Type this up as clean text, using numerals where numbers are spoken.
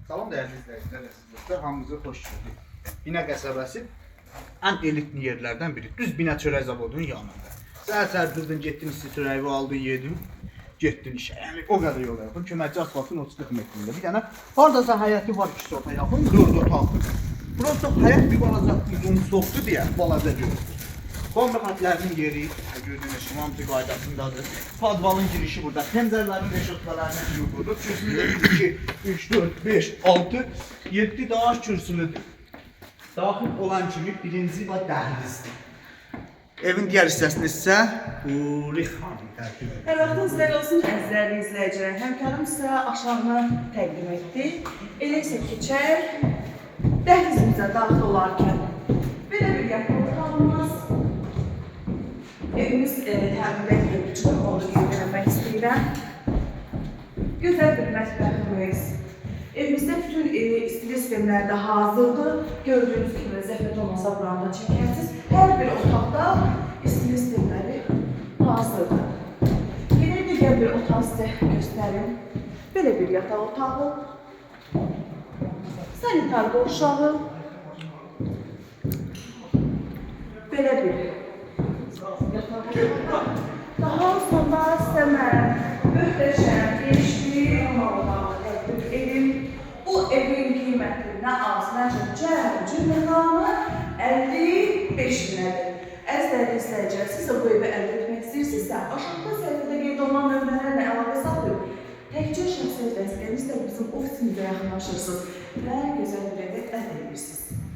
Salam dəyərli izləyicilər, əziz dostlar, hamınızı xoş gördük. Binə qəsəbəsi ən elitli yerlərdən biri. Düz Binə çörək zavodunun yanında. Səhər-səhər durdun, getdin isti çörəyi aldın, yedin, getdin işə. Yəni o qədər yol yaxın. Köməkçi asfaltın 30-40 metrində. Bir dənə hardasa həyəti var 2 sota yaxın, 4 otaqlı. Prosta həyət bir balaca uzun soxdu deyə balaca görünür. Kombi xətlərinin yeri gördüyünüz kimi hamısı qaydasındadır. Podvalın girişi burada. Pəncərələrin reşotkalarını yığılır. Kürsülü də 2, 3, 4, 5, 6, 7 daha kürsülüdür. Daxil olan kimi birinci və dəhlizdir. Evin digər hissəsini isə Huri xanım təqdim edir. Hər vaxtınız xeyir olsun əzizlərli izləyicilər. Həmkarım sizə aşağını təqdim etdi. Elə isə keçək dəhlizimizə daxil olarkən belə bir yataq otağımız. Evimiz təmirə girildiyi üçün onu qeyd etmək istəyirəm. Gözəl bir mətbəximiz. Evimizdə bütün istilik sistemləri də hazırdır. Gördüyünüz kimi zəhmət olmasa buranı da çəkərsiniz. Hər bir otaqda istilik sistemləri hazırdır. Yenə digər bir otaq sizə göstərim. Belə bir yataq otağı. Sanitar qovşağı. Belə bir yataq otağı. Daha sonra sizə mən möhtəşəm, geniş bir qonaq otağı təqdim edim. Bu evin qiyməti nə az, nə çox, cəm cümlətanı 55 minədir. Əziz dəyərli izləyicilər, siz də bu evi əldə etmək istəyirsinizsə, aşağıda səhifədə qeyd olunan nömrələrlə əlaqə saxlayıb təkcə şəxsi vəsiqənizlə bizim ofisimizə yaxınlaşırsınız və gözəl bir evi əldə edirsiniz.